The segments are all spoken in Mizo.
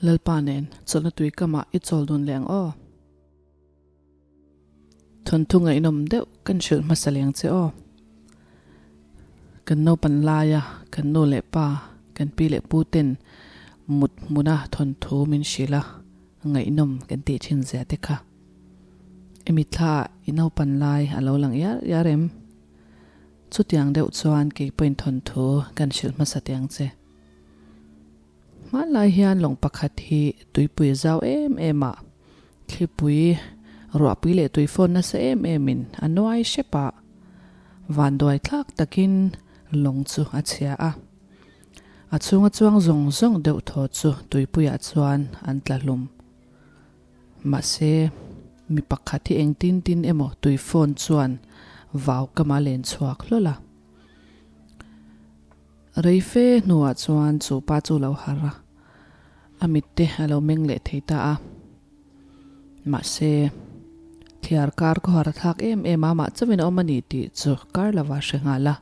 Lalpa nen chawlhna tui kamah i chawl dun leh ang aw. Thawnthu ngaihnawm deuh kan hrilh hmasa leng che aw. Kan naupan laia kan nu leh pa, kan pi leh pu ten mut hmuna thawnthu min hrilh a, ngaihnawm kan tih thin zia te kha. I mitthla ah i naupan lai a lo lang iar iar em? Chutiang deuh chuan kei pawhin thawnthu kan hrilh hmasa teh ang che. Hmanlai hian lawng pakhat hi tuipui zau em em a, thlipui, ruahpui leh tuifawn nasa em emin a nuai hrep a, vanduai thlak takin lawng chu a chhia a. A chhunga chuang zawng zawng deuh thaw chu tuipuiah chuan an tla hlum. Mahse, mi pakhat hi engtin tin emaw tuifawn chuan vau kama len chhuak hlawl a. Rei fe hnuah chuan chu pa chu lo harh a, a mitte a lo meng leh thei ta a. Mahse, thliar kar khaw har a thlak em em a, amah chauhin a awm a ni tih chu kar lova hre nghal a.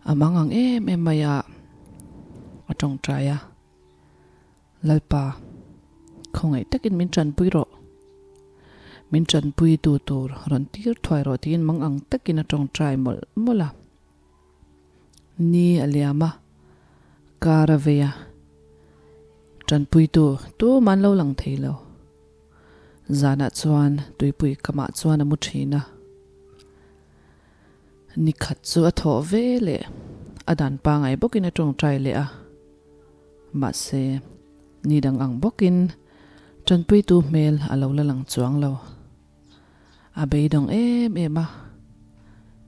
A mang ang em em mai a, a tawngtai a. Lalpa, khawngaih takin min tanpui rawh. Min tanpui tu tur rawn tir thuai rawh tiin mang ang takin a tawngtai mawlh mawlh a. Ni a liam a, kar a vei a, tanpuitu tumah an lo lang thei lo. Zanah chuan tuipui kamah chuan a mu thin a. Ni khat chu a thawh ve leh a dan pangai bawkin a tawngtai leh a. Mahse, ni dang ang bawkin tanpuitu hmel a lo la lang chuang lo. A beidawng em em a,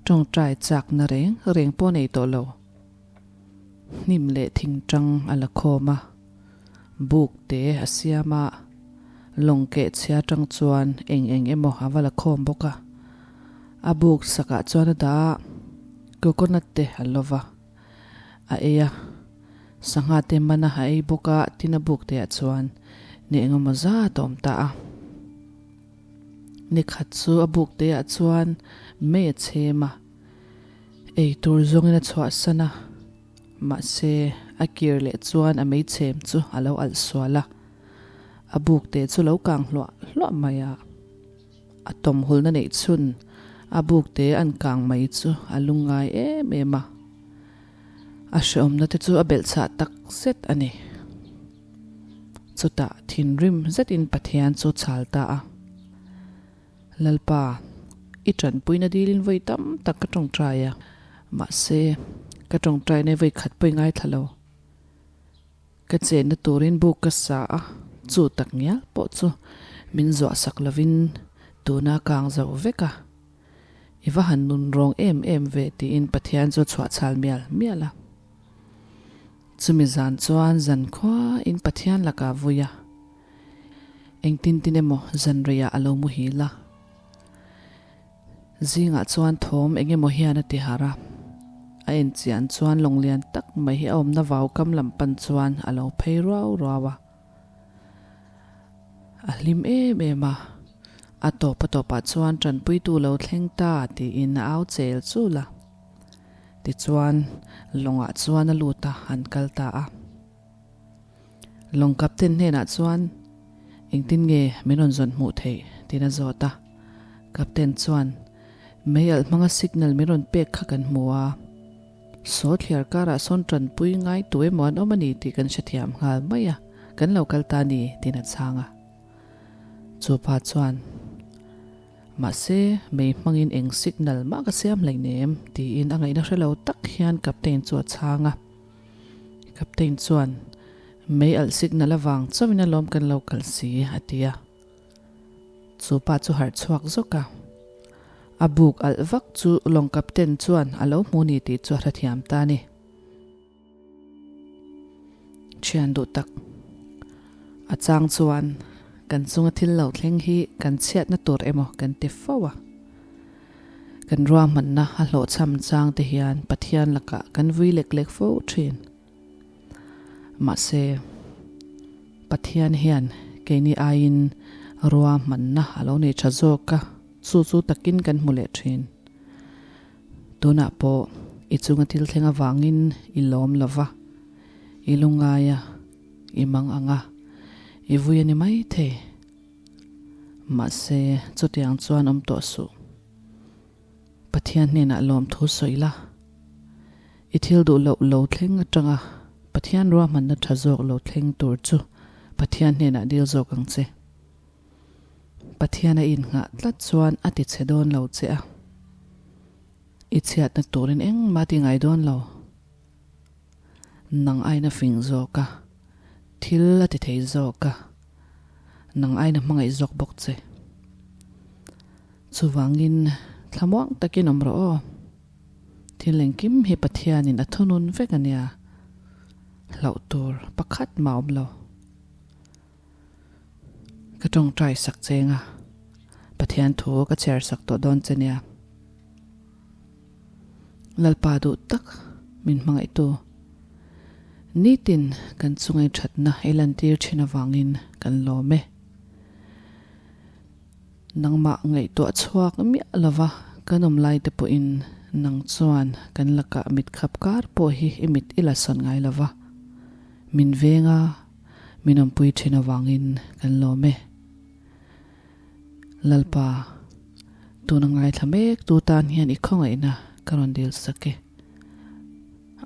tawngtai chakna reng reng pawh nei tawh lo. Hnim leh thingtang a la khawm a, buk te a siam a, lawng keh chhia tang chuan eng eng emaw a va la khawm bawk a. A buk sakah chuan a dah a, coconut te a lo va, a ei a, sangha te man a a ei bawk a, tin a buk te ah chuan ni engemaw zat a awm ta a. Nikhat chu a buk te ah chuan mei a chhem a, ei tur zawngin a chhuahsan a, mahse a kir leh chuan a mei chhem chu a lo alh sual a, a buk te chu lo kang hluah hluah mai a, a tawmhulna neih chhun a buk te an kang mai chu a lungngai em em a, a hreawmna te chu a belhchhah tak zet a ni. Chutah thinrim zetin Pathian chu chhal ta a, Lalpa, i tanpuina dilin vawi tam tak ka tawngtai a, mahse, ka tawngtaina vawi khat pawh i ngaithla lo. Ka chenna turin buk ka sa a, chu tak ngial pawh chu min zuah sak lovin tuna kang zo vek a. I va han nun rawng em em ve tiin Pathian chu a chhuah chhal mial mial a. Chumi zan chuan zan khua in Pathian lakah vui a, engtin tin emaw zan reiah a lo muhil a. Zingah chuan thawm eng emaw hian a ti harh a, a enchian chuan lawng lian tak mai hi a awmna vau kam lam pan chuan a lo phei ruau ruau a. A hlim em em a, a tawp a tawpah chuan tanpuitu lo thleng ta tiin a au chel chul a. Tichuan, lawngah chuan a lut a, an kal ta a. Lawng captain hnenah chuan, Engtin nge min rawn zawn hmuh theih? tiin a zawt a. Captain chuan, Mei alh hmanga signal min rawn pek kha kan hmu a. Saw thliar karah sawn tanpui ngai tu emaw an awm a ni tih kan hrethiam nghal mai a, kan lo kal ta a ni, tiin a chhang a. Chu pa chuan, Mahse, mei hmangin eng signal mah ka siam hleinem, tiin a ngaihna hre lo tak hian Captain chu a chhang a. Captain chuan, Mei alh signal avang chauhin alawm kan lo kal si, a ti a. Chu pa chu harh chhuak zawk a. A buk alh vak chu lawng Captain chuan a lo hmu ni tih chu a hrethiam ta a ni. Thian duh tak. A chang chuan kan chunga thil lo thleng hi kan chhiatna tur emaw kan ti fo a. Kan ruahmanna a hlawhchham chang te hian Pathian lakah kan vui lek lek fo thin. Mahse, Pathian hian keini aiin ruahmanna a lo nei tha zawk a, chu chu takin kan hmu leh thin. Tunah pawh i chunga thil thleng avangin i lawm lo va, i lungngai a, I mang ang a, i vui a ni maithei. Mahse, chutiang chuan awm tawh suh. Pathian hnenah lawmthu sawi la. I thil duh loh lo thleng atanga Pathian ruahmanna tha zawk lo thleng tur chu Pathian hnenah dil zawk ang che. Pathian a innghah tlat chuan a ti chhe dawn lo che a. I chhiatna turin engmah ti ngai dawn lo. Nang aina fing zawk a, thil a ti thei zawk a, nang aina hmangaih zawk bawk che. Chuvangin thlamuang takin awm rawh aw. Thil engkim hi Pathianin a thunun vek a nia, hlauh tur pakhat mah awm lo. Ka tawngtai sak cheng a, Pathian thu ka chhiar sak tawh dawn che nia. Lalpa duh tak min hmangaihtu. Nitin kan chungai thatna i lantir thin avangin kan lawm e. Nangmah ngaihtuah chhuak miah lova kan awm lai te pawhin nang chuan kan lakah mit khap kar pawh hi i mit i la sawn ngai lova. Min veng a, min awmpui thin avangin kan lawm e. Lalpa, tuna ngaithla mek tu tan hian i khawngaihna ka rawn dil sak e.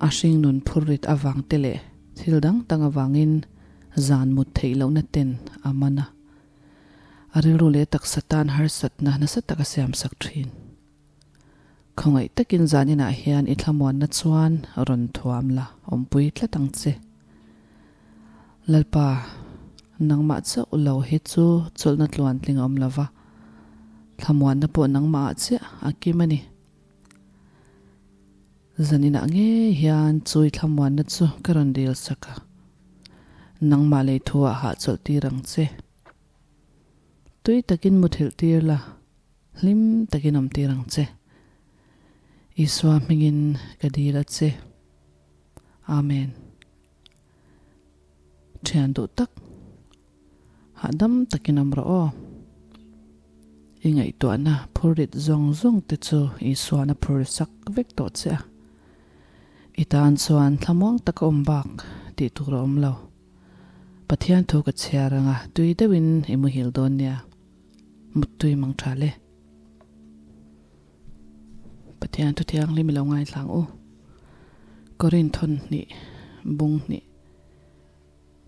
A hringnun phurrit avang te leh thil dang dang avangin zan mut theih lohna ten a man a. A rilru leh taksa tan harsatna nasa tak a siam sak thin. Khawngaih takin zan inah hian i thlamuanna chuan rawn thuam la, awmpui tlat ang che. Lalpa, nangmah chauh lo hi chu chawlhna tluantling a awm lo va, thlamuanna pawh nangmahah chiah a kim a ni. Zan inah ngei hian chu i thlamuanna chu ka rawn dil sak a, nangmah lei thuah hahchawlh tir ang che. Tui takin muthilh tir la, hlim takin awm tir ang che. Isua hmingin ka dil a che. Amen. Thian duh tak, hahdam takin awm rawh aw. I ngaihtuahna phurrit zawng zawng te chu Isuan a phur sak vek tawh che a. I tan chuan thlamuang taka awm bak tih tur a awm lo. Pathian thu ka chhiar anga tui deuhin i muhil dawn nia. Muttui mang tha le. Pathian thu thianghlim i lo ngaithlang u. Korinthon hnih bung hnih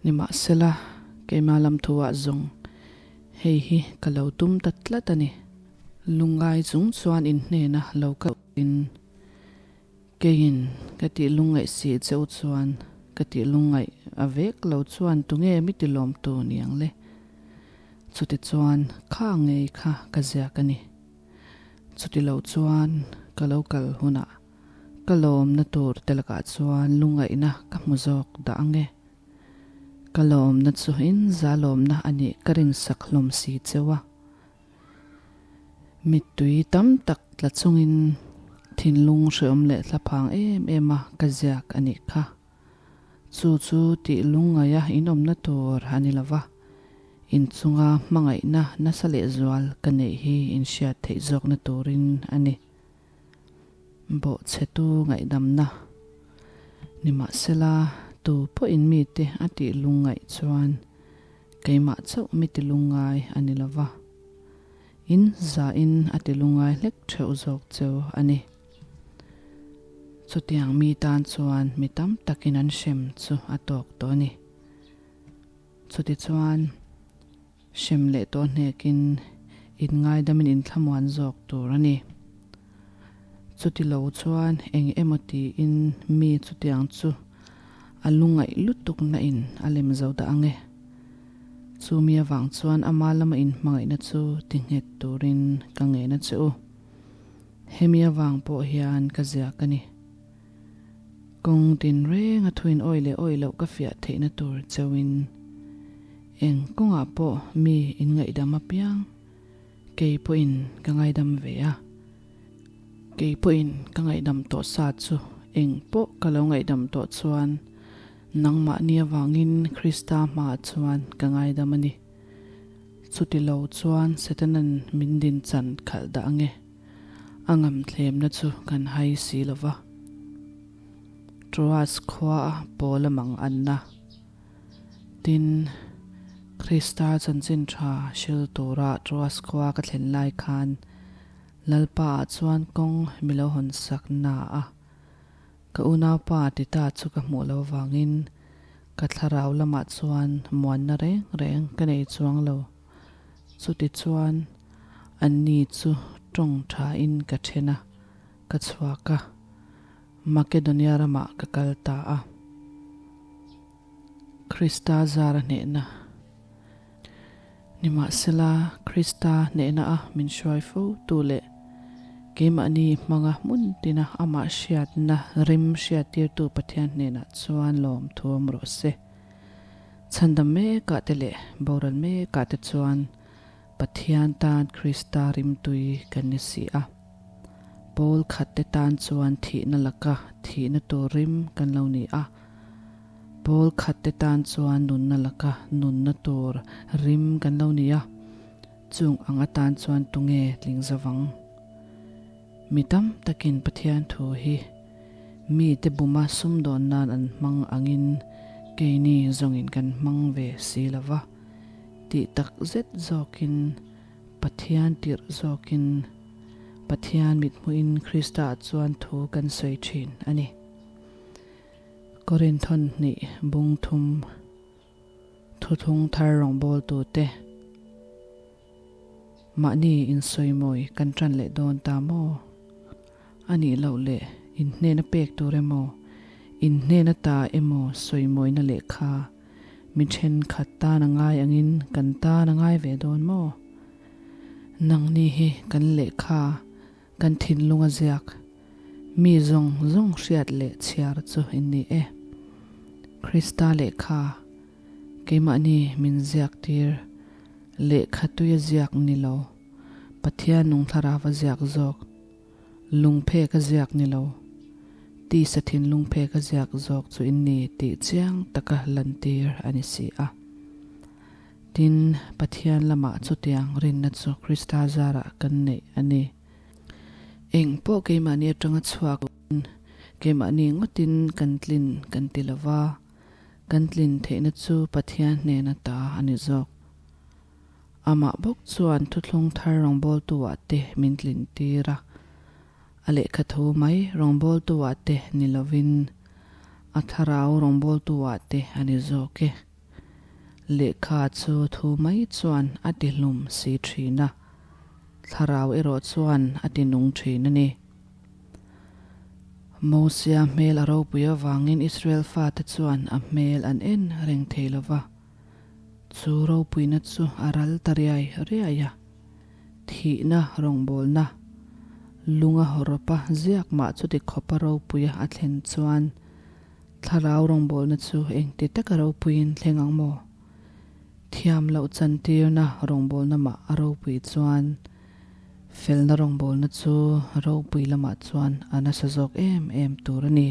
Nimahsela, keimah lam thuah zawng hei hi ka lo tum ta tlat a ni. Lungngai chung chuan in hnena lo kal in Keiin ka tih lungngaih si cheu chuan ka tih lungngaih a vek lo chuan tunge mi ti lawm tu ni ang le? Chuti chuan kha ngei kha ka ziak a ni. Chuti lo chuan ka lo kal hunah ka lawmna tur te lakah chuan lungngaihna ka hmu zawk dah ang e. Ka lawmna chu in za lawmna a nih ka rinsak hlawm si cheu a. Mittui tam tak tla chungin thinlung hreawm leh thlaphang em em a ka ziak a nih kha. Chu chu tih lungngaia inawmna tur a ni lova, inchunga hmangaihna nasa lehzual ka neih hi inhriat theih zawkna turin a ni. Bawhchhetu ngaihdamna nimahsela tu pawhin mite a tih lungngaih chuan Keimah chauh mi ti lungngai a ni lova, in zahin a ti lungngai hlek theuh zawk cheu a ni. Chutiang mi tan chuan mi tam takin an hrem chu a tawk tawh a ni. Chutichuan, hrem leh tawh hnekin in ngaidamin in thlamuan zawk tur a ni. Chuti lo chuan eng emaw tiin mi chutiang chu a lungaih lutuk na in a lem zo dah ang e. Chu mi avang chuan ama lama in hmangaihna chu ti nghet turin ka ngen a che u. Hemi avang pawh hian ka ziak a ni. Kawng tin reng a thuin awih leh awih loh ka fiah theihna tur cheuhin eng kawngah pawh mi in ngaihdam apiang Kei pawhin ka ngaidam ve a, kei pawhin ka ngaihdam tawh sa chu eng pawh ka lo ngaihdam tawh chuan nangmahni avangin Krista hmaah chuan ka ngaidam a ni. Chuti lo chuan Setanan min din chan khalh dah ange, a ngamthlemna chu kan hai si lo va. Troas khua a Paula mang anna. Tin, Krista chanchin tha hril tura Troas khua ka thlen lai khan Lalpa ah chuan kawng mi lo hawn sak na a. Ka unaupa Tita chu ka hmuh lo vangin ka thlarau lamah chuan muanna reng reng ka nei chuang lo. Chutichuan, anni chu tawng thain ka then a, ka chhuak a, Makedonia ramah ka kal ta a. Krista zara hnehna. Nimahsela, Krista hnehna a min hruai fo tu leh keimahni hmanga hmun tina amah hriatna rim hriattirtu Pathian hnenah chuan lawm thuam rawh se. Chhandam mekah te leh boral mekah te chuan Pathian tan Krista rimtui kan ni si a. Pawl khat te tan chuan thihna laka thihna tur rim kan lo ni a. Pawl khat te tan chuan nunna laka nunna tur rim kan lo ni a. Chung ang atan chuan tunge tling zavang? Mi tam takin Pathian thu hi mite buma sumdawn nan an hmang angin keini zawngin kan hmang ve si lo va, tih tak zet zawkin Pathian tirh zawkin Pathian mithmuhin Krista-ah chuan thu kan sawi thin a ni. Korinthon hnih bung thum Thuthlung thar rawngbawltute mahni insawimawi kan tan leh dawn ta maw? A nih loh leh in hnena pek tur emaw, in hnena ta emaw sawimawina lehkha mi thenkhat tan a ngai angin kan tan a ngai ve dawn maw? Nangni hi kan lehkha kan thinlung a ziak mi zawng zawng hriat leh chhiar chu in ni e. Krista lehkha keimahni min ziak tir lehkha tui a ziak ni lo, Pathian nung thlarau a ziak zawk, lungphek a ziak ni lo, tisa thinlungphek a ziak zawk chu in ni tih chiang taka lantir a ni si a. Tin, Pathian lamah chutiang rinna chu Krista zarah kan neih a ni. Eng pawh keimahni atanga chhuak in keimahni ngawtin kan tlin kan ti lo va, kan tlin theihna chu Pathian hnena ta a ni zawk. Amah bawk chuan thuthlung thar rawngbawltu-ah te min tlin tir a, a lehkha tho mai rawngbawltu-ah te ni lovin a thlarau rawngbawltu-ah te a ni zawk e. Lehkha chu thu mai chuan a ti hlum si thin a, thlarau erawh chuan a ti nung thin a ni. Mosia hmel a ropui avangin Israel fate chuan a hmel an en reng thei lo va, chu ropuina chu a ral ta riai riai a, thihna rawngbawlna lunga hawrawpa ziak mah chuti khawpa ropuia a thlen chuan Thlarau rawngbawlna chu engti taka ropuiin thleng ang maw? Thiam loh chantirna rawngbawlna mah a ropui chuan felna rawngbawlna chu ropui lamah chuan a nasa zawk em em tur a ni.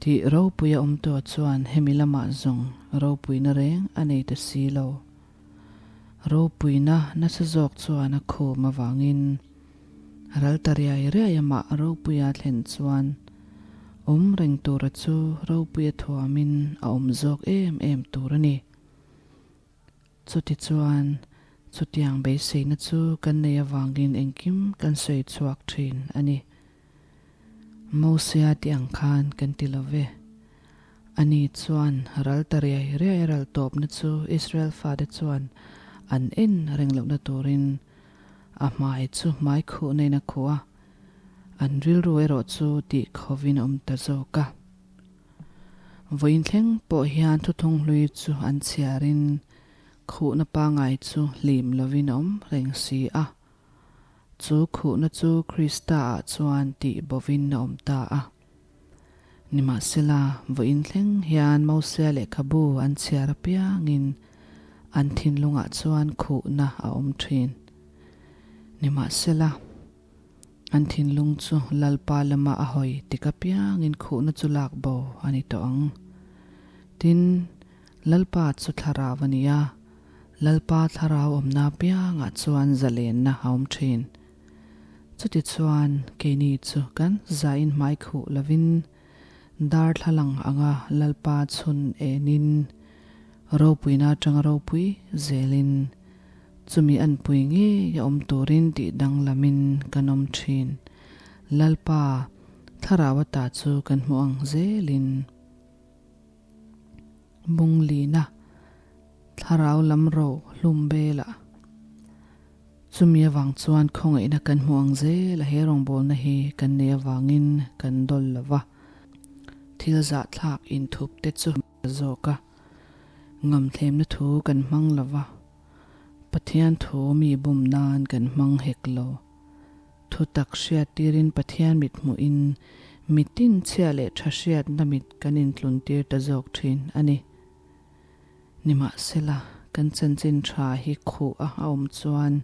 Tih ropui a awm tawh chuan hemi lamah zawng ropuina reng a nei ta si lo. Ropuina nasa zawk chuan a khum avangin Ral ta riai riai amah ropuia thlen chuan awm reng tura chu ropuia thuamin a awm zawk em em tur a ni. Chutichuan, chutiang beiseina chu kan nei avangin engkim kan sawi chhuak thin a ni. Mosia tih ang khan kan ti lo ve. Ani chuan ral ta riai riai ral tawpna chu Israel fate chuan an en reng lohna turin A hmai chu hmai khuh neiin a khuh a, an rilru erawh chu tih khovin a awm ta zawk a. Vawiin thleng pawh hian thuthung hlui chu an chhiarin khuhna pangai chu hlim lovin a awm reng si a. Chu khuhna chu Krista-ah chuan tih bovin a awm ta a. Nimahsela, vawiin thleng hian Mosia lehkhabu an chhiar apiangin an thinlungah chuan khuhna a awm thin. Nimahsela, an thinlung chu Lalpa lama a hawi tik apiangin khuhna chu lak bo a ni tawh ang. Tin, Lalpa chu thlarau a ni a, Lalpa thlarau awmna apiangah chuan zalenna a awm thin. Chutichuan, keini chu kan zain hmai khuh lovin darthlalang anga Lalpa chhun enin Ropuina atanga ropui zelin chumi anpui ngei a awm turin tih danglamin kan awm thin. Lalpa thlarau ata chu kan hmuh ang zelin. Bunglina thlarau lam ro hlum belah chumi avang chuan khawngaihna kan hmuh ang zel a, he rawngbawlna hi kan nei avangin kan dawl lo va, thil zahthlak inthup te chu zawk a, ngamthlemna thu kan hmang lo va, Pathian thu mi bum nan kan hmang hek lo. Thutak hriattirin Pathian mit hmuhin mitin chhia leh tha hriatna mit kan intluntir ta zawk thin a ni. Nimahsela, kan chanchin tha hi khuh a awm chuan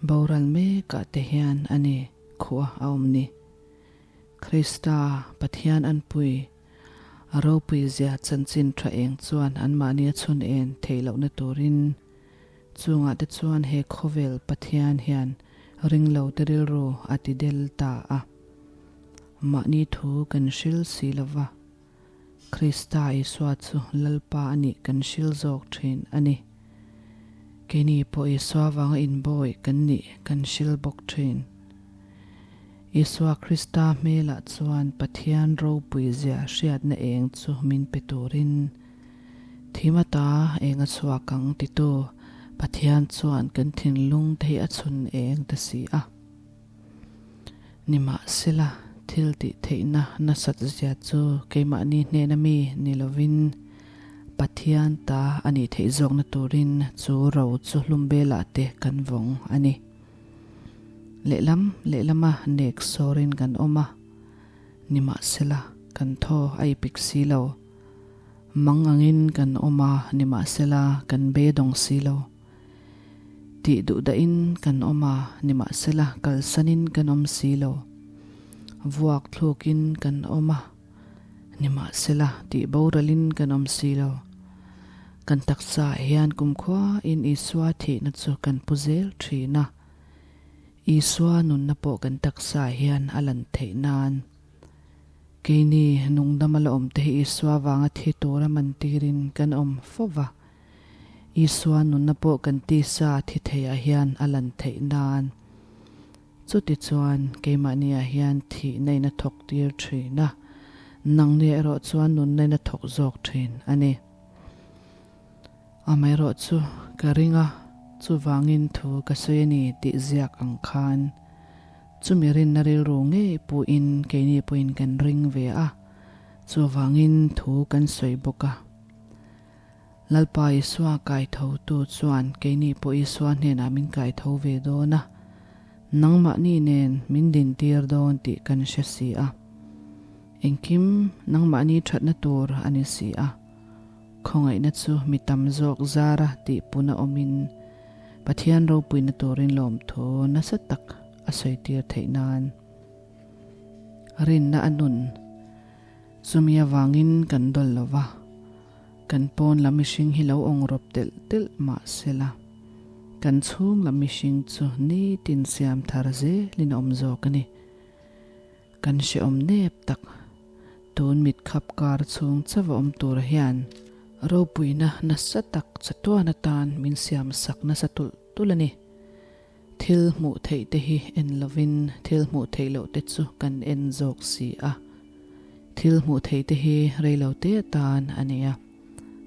boral mekah te hian a ni khuh a awm ni. Krista Pathian anpui a ropui zia chanchin tha eng chuan anmahni a chhun en theih lohna turin Chungah te chuan he khawvel Pathian hian ringlo te rilru a ti del ta a. Mahni thu kan hril si lo va, Krista Isua chu Lalpa a nih kan hril zawk thin a ni. Keini pawh Isua vanga inbawi kan nih kan hril bawk thin. Isua Krista hmelah chuan Pathian ropui zia hriatna eng chu min pe turin, Thim ata eng a chhuak ang titu Pathian chuan kan thinlung te hi a chhun eng ta si a. Nimahsela, thil tih theihna nasat zia chu keimahni hnena mi ni lovin Pathian ta a nih theih zawkna turin chu ro chu hlum belah te kan vawng a ni. Lehlam lehlama nek sawrin kan awm a, nimahsela kan thaw a ipik si lo. Mang angin kan awm a, nimahsela kan beidawng si lo. Tih duh dahin kan awm a, nimahsela kalsanin kan awm si lo. Vuak thlukin kan awm a, nimahsela tih boralin kan awm si lo. Kan taksa ah hian kumkhua in Isua thihna chu kan pu zel thin a, Isua nunna pawh kan taksa ah hian a lan theih nan. Keini nungdama la awmte hi Isua vanga thi tura mantirin kan awm fo va. Isua nunna pawh kan tisa thi theiah hian a lan theih nan. Chutichuan, keimahniah hian thihna in a thawk tir thin a, nangniah erawh chuan nunna in a thawk zawk thin a ni. Amaherawhchu, ka ring a, chuvangin thu ka sawi a ni tih ziak ang khan, Chumi rinna rilru ngei puhin keini pawhin kan ring ve a, chuvangin thu kan sawi bawk a. Lalpa Isua kaithotu chuan keini pawh Isua hnenah min kaitho ve dawn a, nangmahni nen min dintir dawn tih kan hre si a. Engkim nangmahni thatna tur a ni si a. Khawngaihna chu mi tam zawk zara tih puna awmin Pathian ropuina turin lawmthu nasa tak a sawitir theih nan rinna a nun. Chumi avangin kan dawl lo va, kan pawn lam mihring hi lo awng rawp telh telh mah sela, kan chhung lam mihring chu nitin siam thar zelin a awm zawk a ni. Kan hrehawm nep tak, tun mit khap kar chhung chauh a awm tur hian ropuina nasa tak chatuan atan min siam sak nasa tulh tulh a ni. Thil hmuh theih te hi en lovin thil hmuh theih loh te chu kan en zawk si a. Thil hmuh theih te hi reilo te atan a ni a,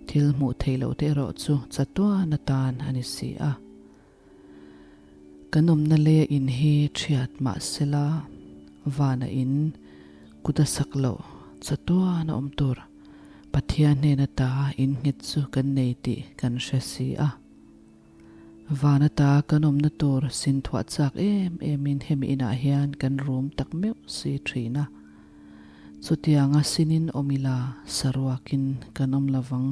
thil hmuh theih loh te erawh chu chatuan atan a ni si a. Kan awmna leia in hi thiat mah sela, vana in kut a sak loh chatuan a awm tur Pathian hnena ta in nghet chu kan nei tih kan hre si a. Vana ta kan awmna tur sin thuah chak em emin hemi inah hian kan rum tak meuh si thin a. Chutianga sinin awm ila saruakin kan awm lovang.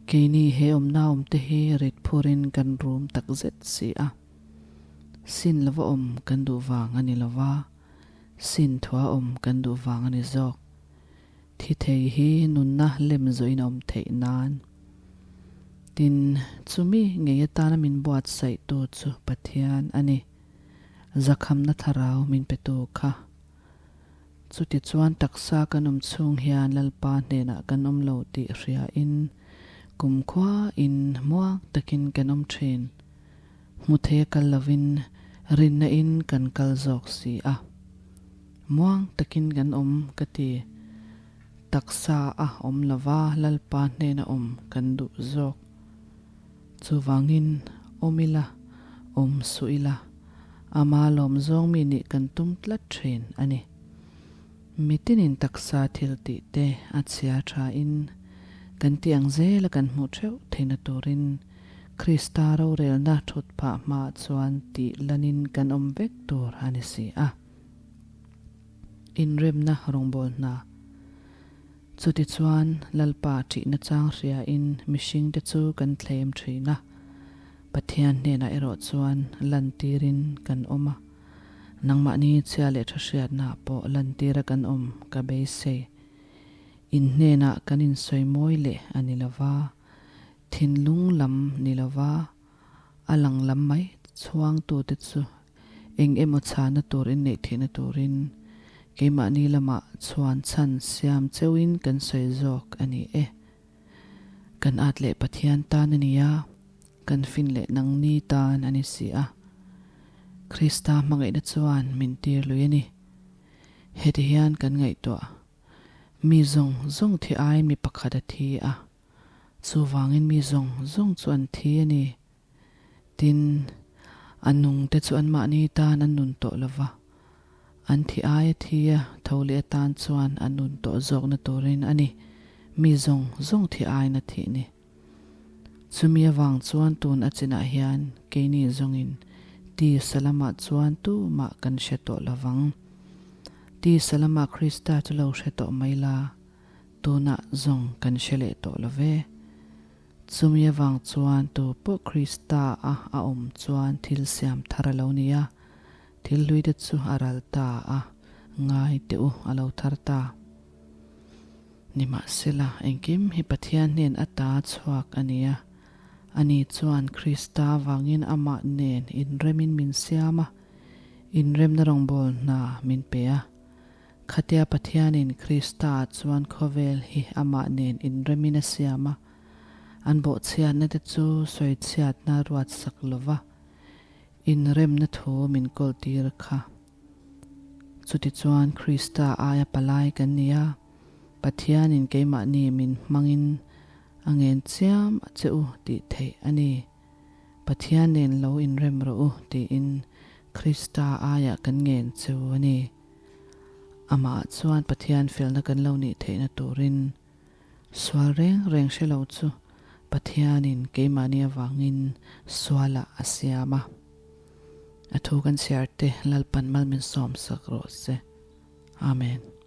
Keini he awmna awmte hi rit phurin kan rum tak zet si a. Sin lova awm kan duh vang a ni lova, sin thua awm kan duh vang a ni zawk. Thi thei hi nunna lem zawhin a awm theih nan. Tin, chumi ngei atana min buatsaihtu chu Pathian a ni. Zakhamna thlarau min petu kha. Chutichuan taksa kan awm chhung hian Lalpa hnenah kan awm lo tih hriain Kumkhua in muang takin kan awm thin. Hmu thei a kal lovin rinna in kan kal zawk si a. Muang takin kan awm ka ti. Taksa a awm lova Lalpa hnena awm kan duh zawk. Chuvangin awm ila, awm suh ila, ama lawm zawng mi nih kan tum tlat thin a ni. Mitinin taksa thil tih te a chhia tha in kan tih ang zel a kan hmuh theuh theihna turin Krista rorelna thut phah hmaah chuan tih lanin kan awm vek tur a ni si a. Inremna rawngbâwl hna. Chutichuan Lalpa ṭihna chang hriain mihringte chu kan thlem ṭhin a, Pathian hnenah erawh chuan lantirin kan awm a. Nangmahni chhia leh tha hriatna pawh lantira kan awm ka beisei. In hnenah kan insawi mawi leh a ni lova, thinlung lam ni lova a lang lam mai chhuangtute chu eng emaw chhana tur inneih theihna turin keimahni lamah chhuan chhan siam cheuhin kan sawi zawk a ni e. Kan at leh Pathian tan a ni a. Kan fin leh nangni tan a ni si a. Krista hmangaihna chuan min tir lui a ni. Heti hian kan ngaihtuah, Mi zawng zawng thi aiin mi pakhat a thi a, chuvangin mi zawng zawng chu an thi a ni. Tin, a nungte chu anmahni tan an nun tawh lo va, an thi aia thi a tho leh atan chuan an nun tawh zawkna turin a ni, mi zawng zawng thi aiin a thih ni. Chumi avang chuan tun a chinah hian keini zawngin tisa lamah chuan tumah kan hre tawh lovang. Tisa lamah Krista chu lo hre tawh mai la, tunah zawng kan hre leh tawh lo ve. Chumi avang chuan tu pawh Krista a a awm chuan thil siam thar a lo ni a, thil hlui te chu a ral ta a, ngai teh u a lo thar ta. Nimahsela, engkim hi Pathian hnen ata chhuak a ni a. Ani chuan Krista vangin amah nen inremin min siam a, inremna rawngbâwl hna min pe a. Khatia Pathianin Kristaah chuan khawvel hi amah nen inremin a siam a, an bawhchhiatna te chu sawichhiatna ruatsak lova inremna thu min kawltir kha. Chutichuan Krista aia palai kan ni a, Pathianin keimahni min hmangin a ngen chiam a che u tih theih a ni. Pathian nen lo inrem rawh u tiin Krista aia kan ngen che u a ni. Amah chuan Pathian felna kan lo nih theihna turin sual reng reng hre lo chu Pathianin keimahni avangin sualah a siam a. A thu kan chhiar te Lalpan mal min sawmsak rawh se. Amen.